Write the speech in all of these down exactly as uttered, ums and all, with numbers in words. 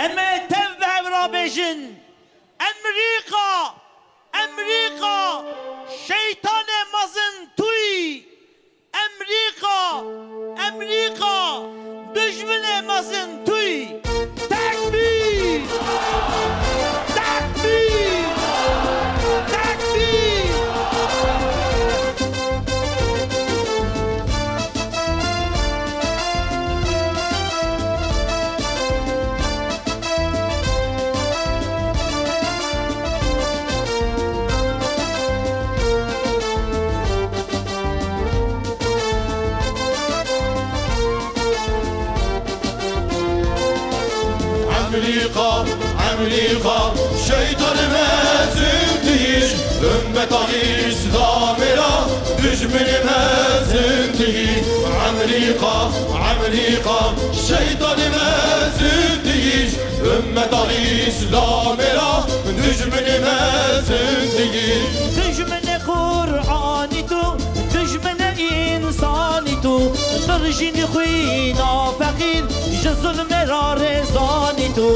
Em ê tev bi hev re bêjin, Emrîka, Emrîka, şeytanê mezin tu yî. Emrîka, Emrîka, dijminê mezin tu yî. Tekbîr! Tekbîr! Tekbîr! Emrîka, Emrîka, şeytanê mezin tu yî, ümmeta Îslamê ra dijminê mezin tu yî. Emrîka, Emrîka, şeytanê mezin tu yî, ümmeta Îslamê ra dijminê mezin tu yî. Dijminê Qur'anî tu, dijminê însanî tu, tu rijînî xwîna feqîr, ji zulmê ra rêzanî tu.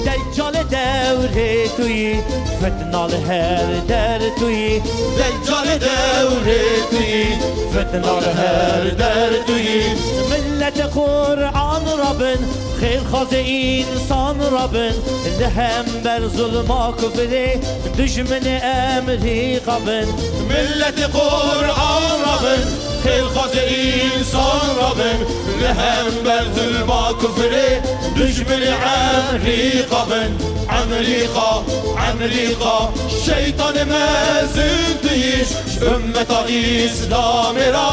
Deccalê dewrê tu yî, fitna li her der tu yî. Deccalê dewrê tu yî, fitna li her der tu yî. Milletê Qur'an rabin, xêrxwazê însan rabin, li hember zulma kufrê, dijminê Emrîka bin. Milletê Qur'an rabin, xêrxwazê însan rabin, li hember zulma kufrê, dijminê Emrîka bin. Emrîka, Emrîka, şeytanê mezin tu yî, ümmeta Îslamê ra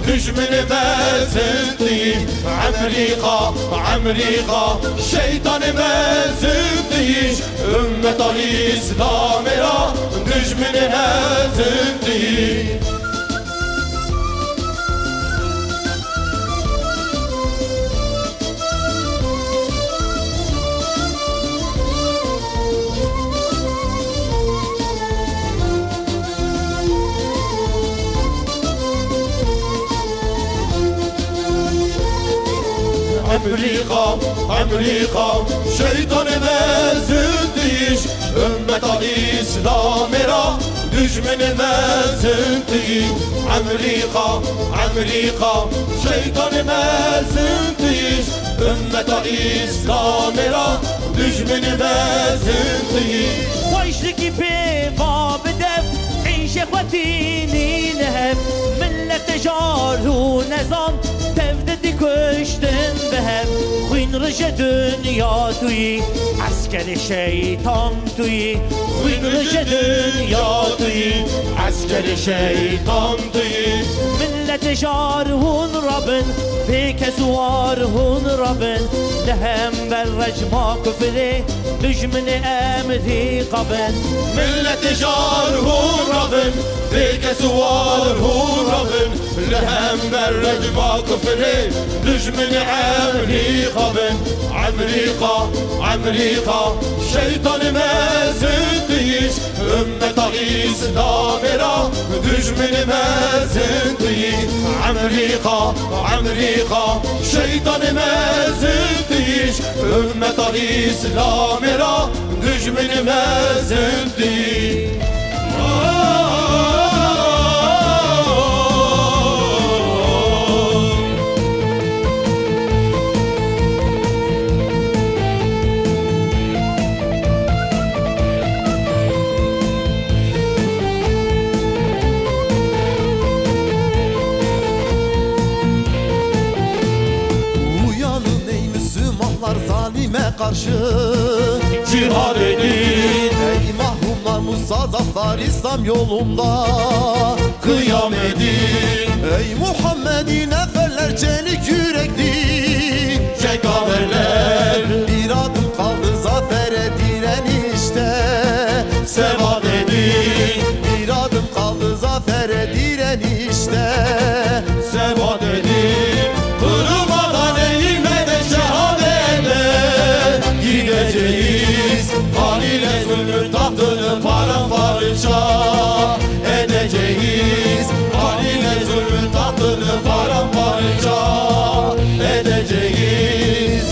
dijminê mezin tu yî. Emrîka, Emrîka, şeytanê mezin tu yî, ümmeta Îslamê ra dijminê mezin tu yî. Emrîka, Emrîka, şeytanê mezin tu yî, ümmeta Îslamê ra dijminê mezin tu yî. Emrîka, Emrîka, şeytanê mezin tu yî, ümmeta Îslamê ra dijminê mezin tu yî. Xweşlikî pê va bi dev, êşê xwe tînî li hev. Milletê jar û nezan, tev didî kuştin bi hev. Xwînrijê dinya tu yî, eskerê şeytan tu yî. Xwînrijê dinya tu yî, eskerê şeytan tu yî. Milletê jar hûn rabin, bêkes û war hûn rabin, li hember recma kufrê, dijminê Emrîka bin. Milletê jar hûn rabin, bêkes û war hûn rabin, li hember recma kufrê, dijminê Emrîka bin. Emrîka, Emrîka, şeytanê mezin tu yî, ümmeta Îslamê ra dijminê mezin tu yî. Emrîka, Emrîka, şeytanê mezin tu yî, ümmeta Îslamê ra dijminê mezin tu yî. Uyanın ey Müslümanlar zalime karşı. Cihad edin. Ey mahrum namussuz aslar İslam yolunda. Kıyam edin. Ey Muhammed'i neferler çelik yürekli. Cengaverler. Bir adım kaldı zafere direnişte. Sebat edin. Bir adım kaldı zafere direnişte. Sebat edin. Kırılmadan eğilmeden şehadete gideceğiz. Kan ile zulmün tahtını paramparça edeceğiz. Kan ile zulmün tahtını paramparça edeceğiz.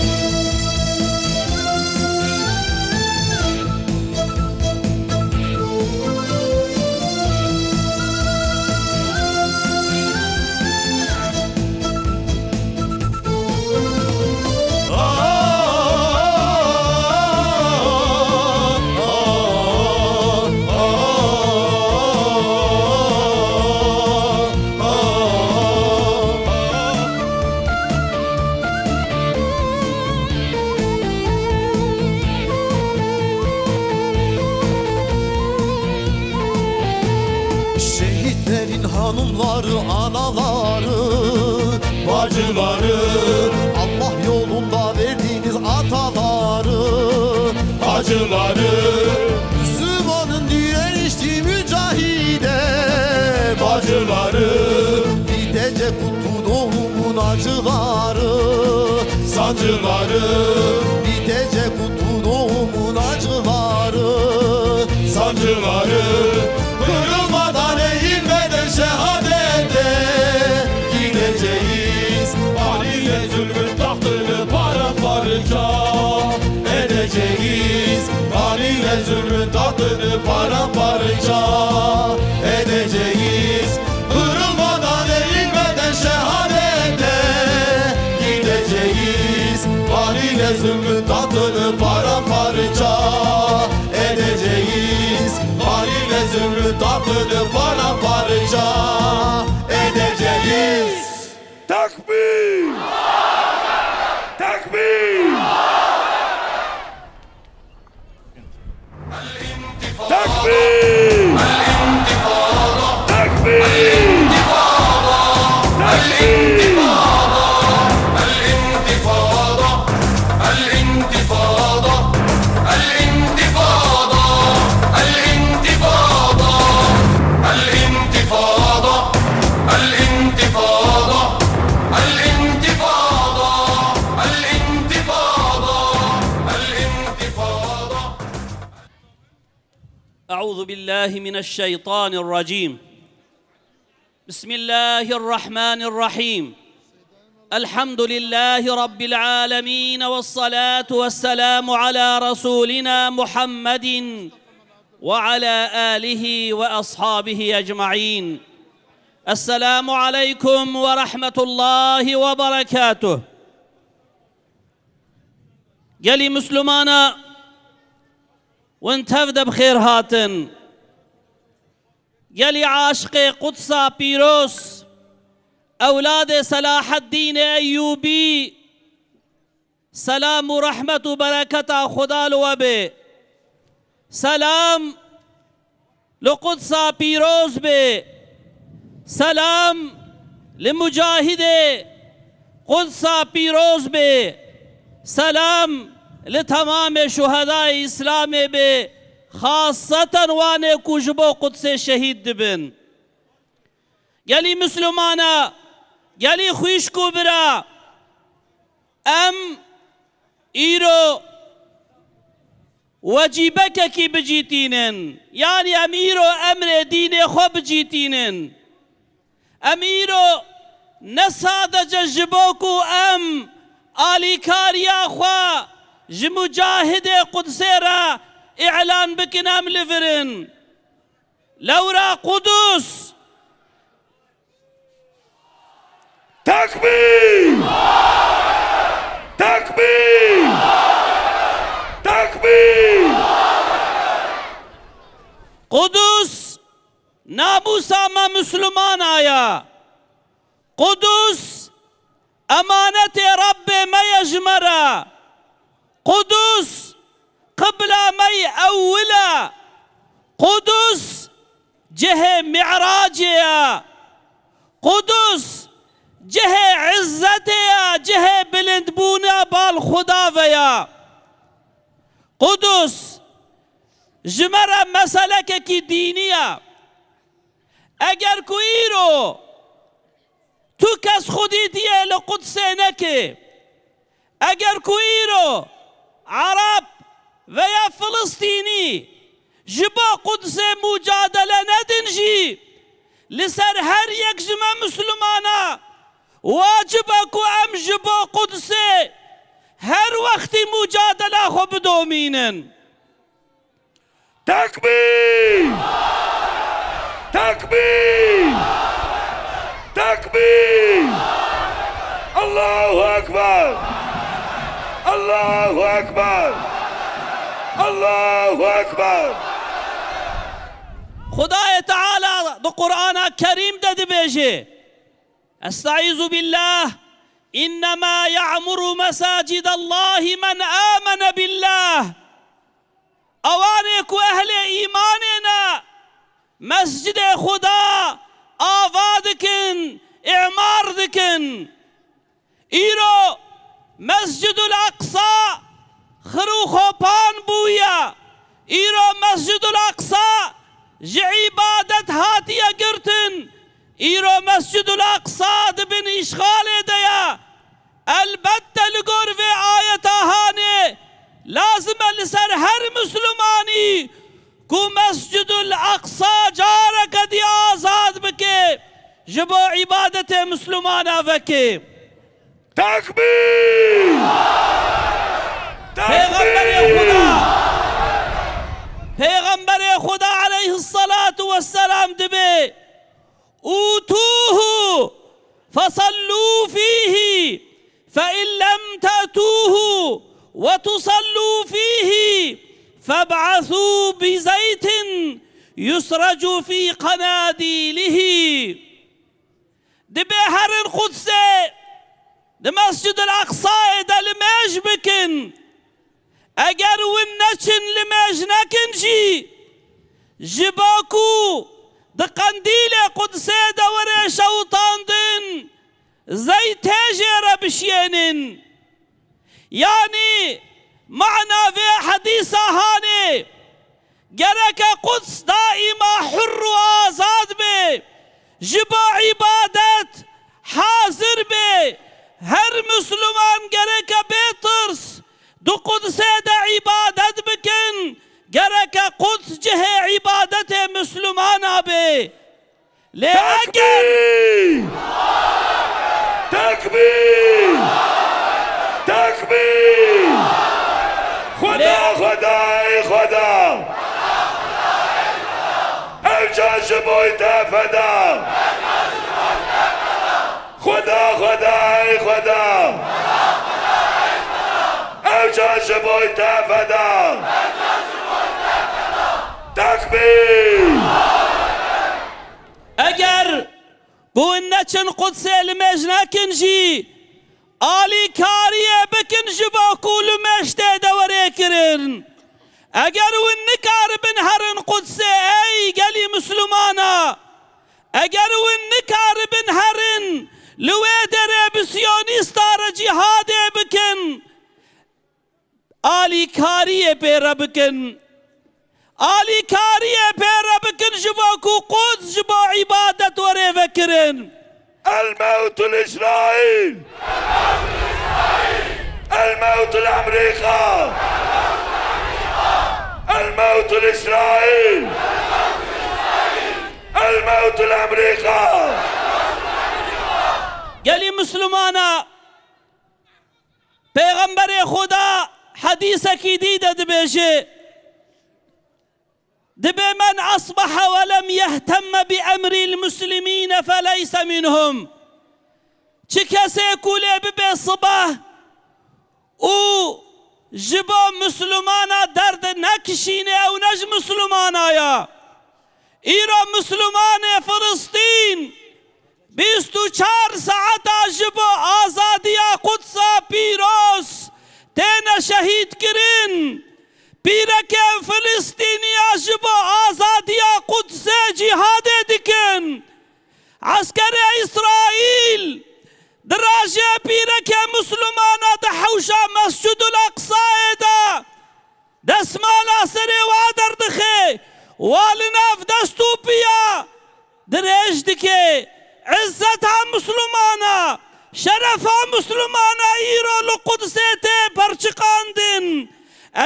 Hanımları, anaları, bacıları, Allah yolunda verdiğiniz ataları, hacıları, Müslümanın direnişçi mücahide bacıları, bitecek kutlu doğumun acıları, sancıları, bitecek kutlu doğumun acıları, sancıları, kırılmadan, eğilmeden şehadete gideceğiz. Bahanıyla zulmün tahtını paramparça edeceğiz. Bahanıyla zulmün tahtını paramparça edeceğiz. Kırılmadan, eğilmeden şehadete gideceğiz. Bahanıyla zulmün tahtını paramparça edeceğiz. Bahanıyla zulmün tahtını paramparça edeceğiz. Takbir! Takbir! Takbir! Takbir! Takbir! أعوذ بالله من الشيطان الرجيم. بسم الله الرحمن الرحيم. الحمد لله رب العالمين، والصلاة والسلام على رسولنا محمد وعلى آله وأصحابه أجمعين. السلام عليكم ورحمة الله وبركاته. Gelî Misilmana, win tev de bi xêr hatin. Gelî aşiqê Qudsa pîroz, ewladê Selaheddînê Eyyûbî, selam û rehmet û bereketa Xuda li we bê. Selam li Qudsa pîroz bê. Selam li mucahidê Qudsa pîroz bê. Selam li temamê şuhedayê Îslamê bê, xaseten wanê ku ji bo Qudsê şehîd dibin. Gelî Misilmana, gelî xwişk û bira, em îro wecîbekekî bicîtînin, yanî em îro emrê dînê xwe bicîtînin. Em îro ne sadece ji bo ku em alîkariya xwe ji mucahidê Qudsê re îlan bikin, em li vir in. Lewra Qudus! Tekbîr! Tekbîr! Tekbîr! Qudus namûsa me Misilmana ye. Qudus emanetê Rebbê me ye ji me re. Qudus qibla me yî ewil e. Qudus cihê Mi'racê ye. Qudus cihê izzetê ye, cihê bilindbûna bal Xuda ve ye. Qudus ji me re meselekekî dînî ye. Eger ku îro tu kes xwedîtiyê li Qudsê neke, eger ku îro Ereb veya Filistînî ji bo Qudsê mucadele nedin jî, li ser her yek ji me Misilmana wacib e ku em ji bo Qudsê her wextî mucadela xwe bidomînin. Tekbîr! Tekbîr! Tekbîr! Allahu Ekber! Allahu Ekber! Allahu Ekber! Xwedayê Teala di Qur'ana Kerîm de dibêje, Estaizu billah, "İnnemâ ya'muru mesâcidallahi men âmene billah." Ewanê ku ehlê îmanê ne, mescidê Xuda ava dikin, îmar dikin. Îro Mescidul Aqsa xir û xopan bûye. Îro Mescidul Aqsa ji îbadet hatiye girtin. Îro Mescidul Aqsa di bin îşxalê de ye. Elbette li gor vê ayeta hanê lazim e li ser her Mislimanî ku Mescidul Aqsa careke dî azad bike, ji bo îbadetê Mislimana veke. Tekbîr! Pêxemberê Xuda, Pêxemberê Xuda aleyhisselatu vesselam dibê, "Utuhu fesallu fihi, fe in lem te'tuhu ve tusallu fihi, feb'asu bi zeytin yusracu fi qanadilihi." Dibê herin Qudsê, di Mescidil Aqsayê de limêj bikin. Eger win neçin limêj nekin jî, ji bo ku di qendîlê Qudsê de were şewitandin, zeytê jê re bişiyênin. Yanî mana vê hedîsa hanê, gereke Quds daîma hurr û azad be, ji bo îbadet hazir be. Her Misliman gereke bê tirs di Qudsê de îbadet bikin, gereke Quds cihê îbadetê Mislimana be. Lê eger Tekbîr! Tekbîr! Tekbîr! Xweda, Lê Xweda, ey Xweda! Ev can ji bo te feda! Xweda, Xweda, ey Xweda! Ev can ji bo te feda! Tekbîr! Eger ku hûn neçin Qudsê limêj nekin jî, alîkariyê bikin ji bo ku limêj tê de were kirin. Eger hûn nikaribin herin Qudsê, ey gelî Mislimana, eger hûn nikaribin herin li wê derê bi siyonîsta re cîhadê bikin, alîkariyê pê re bikin. Alîkariyê pê re bikin ji bo ku Quds ji bo îbadet were vekirin. الموت لإسرائيل! الموت لأمريكا! الموت لإسرائيل! الموت لأمريكا! Gelî Mislimana, Pêxemberê Xuda hedîsekî dî de dibêje, dibê, "Men asbaha ve lem yehtemme bi emril muslimîne feleyse minhum." Çi kesê ku lê bibe sibeh û ji bo Mislimana derd nekişîne, ew ne ji Mislimana ya. Îro Mislimanê Filistîn bîst û çar saeta ji bo azadiya Qudsa pîroz têne şehîdkirin. Pîrekê Filistîniya ji bo azadiya Qudsê cîhadê dikin. Eskerê Îsraîl di rajê pîrekê Mislimana di hewşa Mescidul Aqsayê de destmala serê wa derdixe, wa li nav dest û piya dirêj dike. Îzzeta Mislimana, şerefa Mislimana îro li Qudsê tê perçiqandin.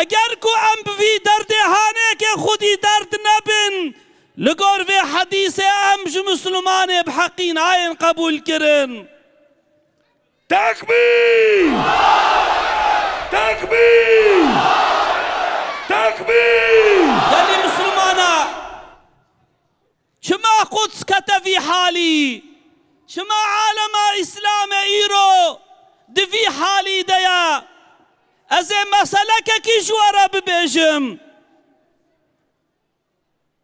Eger ku em bi vî derdê hanekê xwedî derd nebin, li gor vê hedîsê em ji Mislimanê bi heqî nayên qebûlkirin. Tekbîr! Tekbîr! Tekbîr! Gelî Mislimana, çima Quds kete vî halî? Çima alema Îslamê îro di vî halî de ye? Ez ê meselekekî ji we re bibêjim.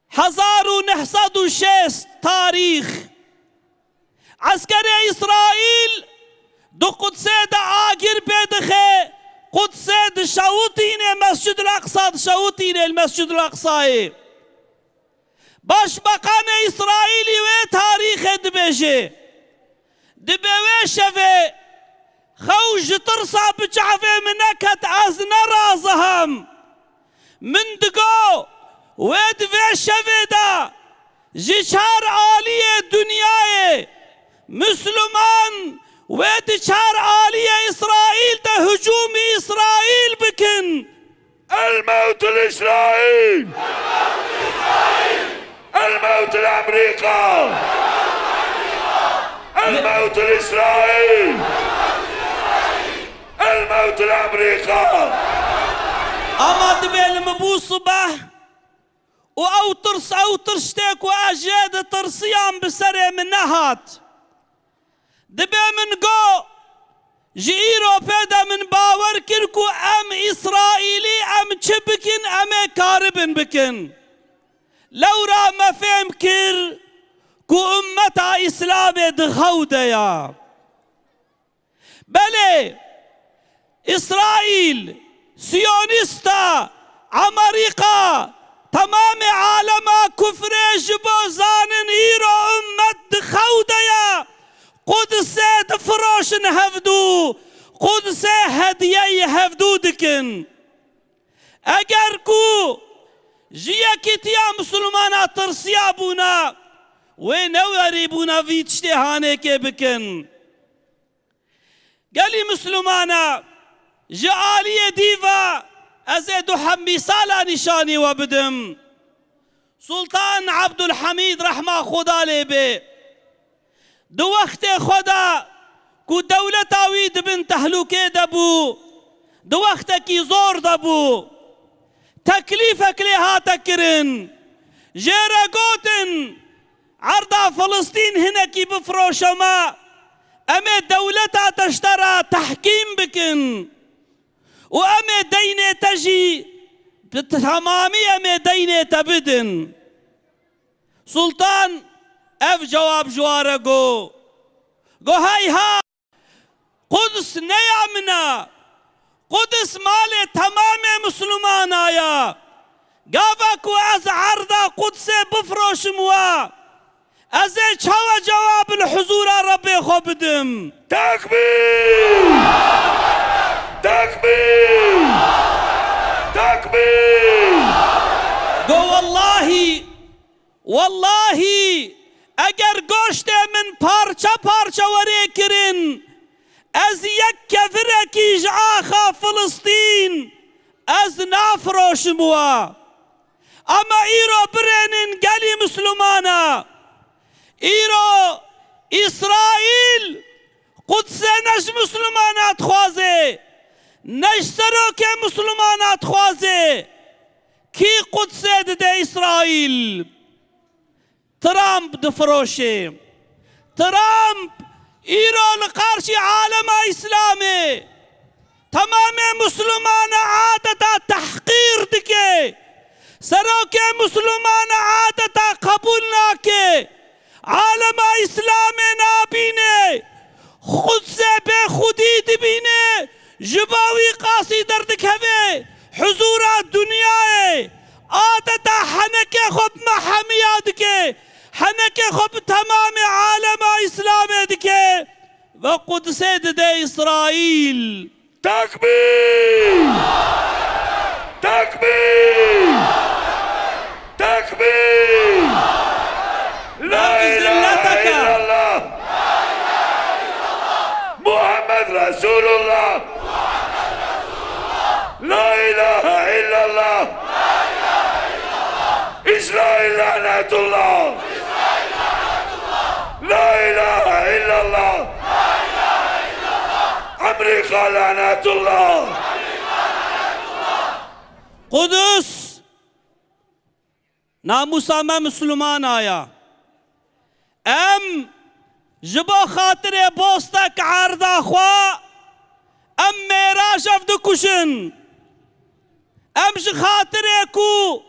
Hezar û neh sed û şêst tarîx. Eskerê Îsraîl di Qudsê de agir pê dixe, Qudsê dişewitîne, Mescidul Aqsa dişewitîne, li Mescidul Aqsayê. Başbakanê Îsraîlî wê tarîxê dibêje, dibê wê şevê xew ji tirsa bi çavê min neket, ez nerazihim. Min digo, wê di vê şevê de ji çar aliyê dinyayê Misliman wê di çar aliyê Îsraîl de hicûmî Îsraîl bikin. الموت لإسرائيل! الموت لأمريكا! الموت لإسرائيل! الموت لأمريكا! Ama dibê li min bû sibeh û ew tirs, ew tirs tê ku ez jê ditirsiyam bi serê min nehat. Dibê min got, ji îro pê de min bawer kir ku em Îsraîlî em çi bikin, em ê karibin bikin. Lewra me fêm kir ku ummeta Îslamê di xew de ya. Belê, Îsraîl, Siyonîsta, Amerîka, temamê alema kufrê ji bo zanin îro ummet di xew de ye. Qudsê difiroşin hevdû, Qudsê hediyeyî hevdû dikin. Eger ku ji yekîtiya Misilmana tirsiya bûna, wê newerî bûna vî tiştê hanêkê bikin. Gelî Misilmana, ji aliyê dî ve ez ê du heb mîsala nîşanî we bidim. Sultan Abdulhamîd rehma Xuda lê bê, di wextê xwe de ku dewleta wî di bin tehlûkê de bû, di wextekî zor de bû, teklîfek lê hate kirin. Jê re gotin, erda Filistîn hinekî bifiroşe me, em ê dewleta te ji te re tehkîm bikin û em ê deynê te jî bi temamî em ê deynê te bidin. Sultan ev cewab ji wan re got, got, heyhat! Quds ne ya min e. Quds malê temamê Misilmana ya. Gava ku ez erda Qudsê bifiroşim we, ez ê çawa cewab li huzûra Rebbê xwe bidim? Tekbîr! Tekbîr! Tekbîr! Go wellahî, Wellahî, eger goştê min parçe parçe were kirin, ez yek kevirekî ji axa Filistîn ez nafiroşim we. Ama îro birênin gelî Misilmana. Îro Îsraîl Qudsê ne ji Misilmana dixwaze, ne ji serokê Misilmana dixwaze. Kî Qudsê dide Îsraîl? Trump difiroşe. Trump îro li qarşî alema Îslamê, temamê Misilmana adeta tehqîr dike. Serokê Misilmana adeta qebûl nake. Alema Îslamê nabîne. Qudsê bêxwedî dibîne. Ji bo wî qasî derdikeve huzûra dinyayê. Adeta henekê xwe bi me hemiya dike. Henekê xwe bi temamê alema Îslamê dike. Ve Qudsê dide Îsraîl. Tekbîr! Tekbîr! Tekbîr! La ilahe illallah! Muhammed Resulullah! La ilahe illallah! İsrail lanetullah! La ilahe illallah! Amerika lanetullah! Qudus namûsa me Misilmana ya. Em ji bo xatirê bostek erda xwe, em mêra jev dikujin. Em ji xatirê ku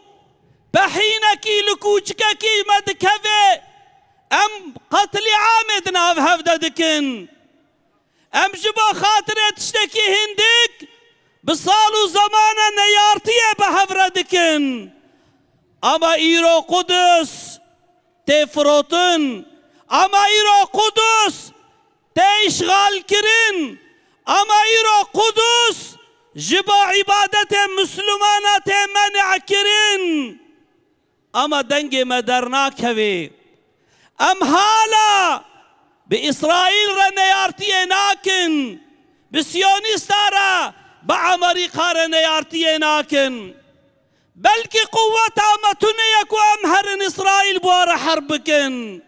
pehînekî li kûçikekî me dikeve, em qetlîamê di nav hev de dikin. Em ji bo xatirê tiştekî hindik bi sal û zemana neyartiyê bi hev re dikin. Ama îro Qudus tê firotin. Ama îro Qudus tê îşxalkirin. Ama îro Qudus ji bo îbadetê Mislimana tê men'kirin. Ama dengê me dernakevê. Em hala bi Îsraîl re neyartiyê nakin. Bi Siyonîsta re, bi Amerîka re neyartiyê nakin. Belkî quweta me tune ye ku em herin Îsraîl bi wan re herb bikin.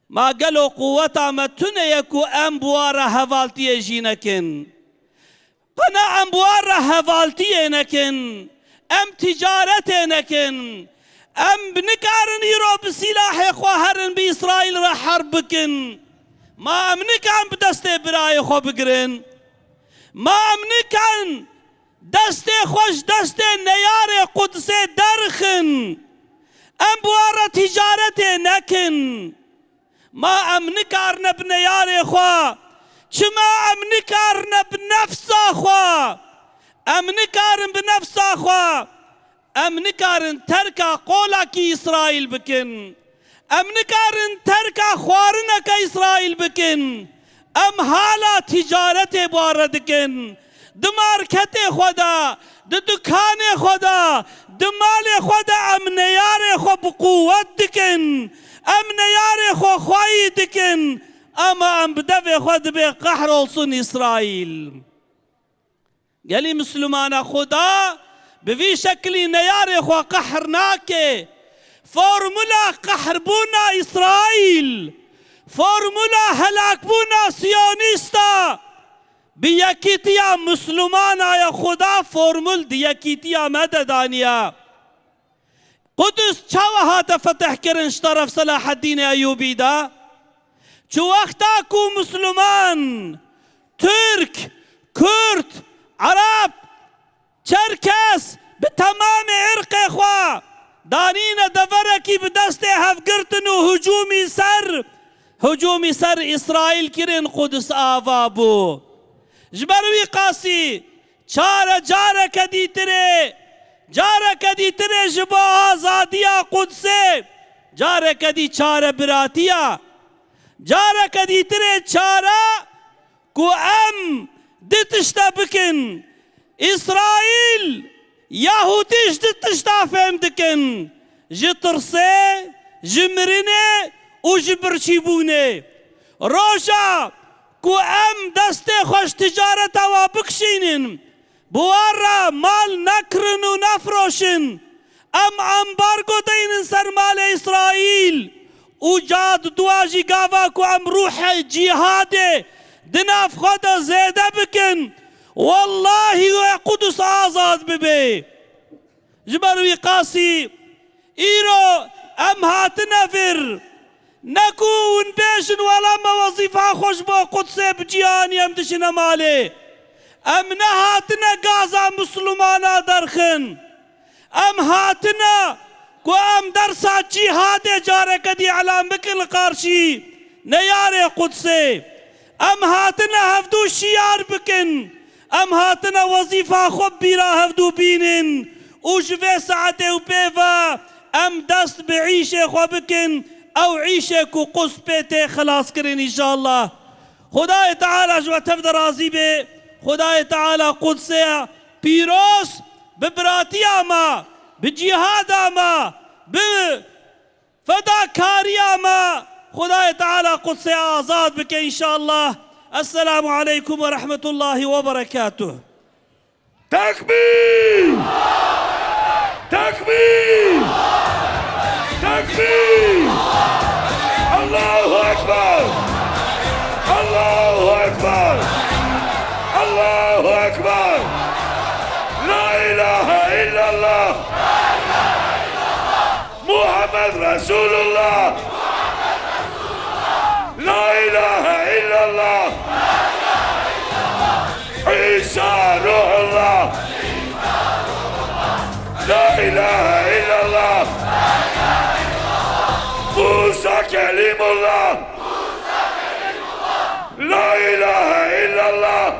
Ma gelo quweta me tune ye ku em bi wan re hevaltiyê jî nekin? Qena em bi wan re hevaltiyê nekin, em ticaretê nekin, em nikarin îro bi sîlahê xwe herin bi Îsraîl re herb bikin. Ma em nikarin bi destê birayê xwe bigirin? Ma em nikarin destê xwe ji destê neyarê Qudsê derxin? Em bi wan re ticaretê nekin. Ma em nikarine bi neyarê xwe? Çima em nikarine bi nefsa xwe? Em nikarin bi nefsa xwe. Em nikarin terka qolakî Îsraîl bikin. Em nikarin terka xwarineke Îsraîl bikin. Em hala ticaretê bi wan re dikin. Di marketê xwe de, di dukanê xwe de, di malê xwe de em neyarê xwe bi quwet dikin. Em neyarê xwe xweyî dikin. Ama em bi devê xwe dibê qehrolsun Îsraîl. Gelî Misilmana Xuda bi vî şekilî neyarê xwe qehr nake. Formula qehrbûna Îsraîl, formula helakbûna Siyonîsta, bi yekîtiya Misilmana ye. Xuda formul di yekîtiya me de daniye. Qudus çawa hate fetihkirin ji teref Selaheddînê Eyûbî de? Çi wexta ku Misliman, Tirk, Kurd, Ereb, Çerkes bi temamê irqê xwe danîne deverekî bi destê hev girtin û hicûmî ser, hicûmî ser Îsraîl kirin, Qudus ava bû. Ji ber wî qasî çare careke dîtirê, careke dîtirê ji bo azadiya Qudsê, careke dî çare biratiya, careke dîtirê çare ku em di tişte bikin. Îsraîl, Yahûdî ji di tişta fêm dikin. Ji tirsê, ji mirinê û ji birçîbûnê. Roja ku em destê xwe ji ticareta we bikişînin, bi wan re mal nekirin û nefroşin, em ambargo deynin ser malê Îsraîl û ca didua jî gava ku em ruhê cîhadê di nav xwe de zêde bikin, wellahî wê Qudus azad bibe. Ji ber wî qasî îro em hatine vir. Ne ku hûn bêjin, wela me wezîfa xwe ji bo Qudsê bi cî anî, em diçine malê. Em nehatine gaza Misilmana derxin. Em hatine ku em dersa cîhadê careke dî elan bikin li qarşî neyarê Qudsê. Em hatine hevdû şiyar bikin. Em hatine wezîfa xwe bi bîra hevdû bînin û ji vê saetê û pê ve em dest bi îşê xwe bikin, ew îşê ku Quds pê tê xilaskirin înşallah. Xwedayê Teala ji we tev de razî be. Xwedayê Teala Qudsê pîroz bi biratiya me, bi cîhada me, bi fedakariya me, Xwedayê Teala Qudsê azad bike înşallah. Esselamu aleykum ve rahmetullahi ve berekatuh. Tekbîr! Tekbîr! Tekbîr! Allahu Ekber! Allahu Ekber! Allahu Ekber! La ilahe illallah! Muhammed Resulullah! La ilahe illallah! İsa Ruhullah! La ilahe illallah! Musa Kelimullah! La ilahe illallah!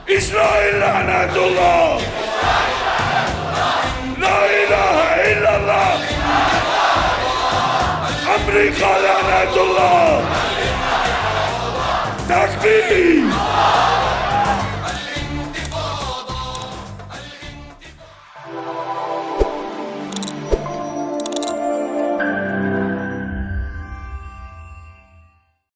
İsrail lanetullah! La ilahe illallah! Amerîka lanetullah! Tekbîr!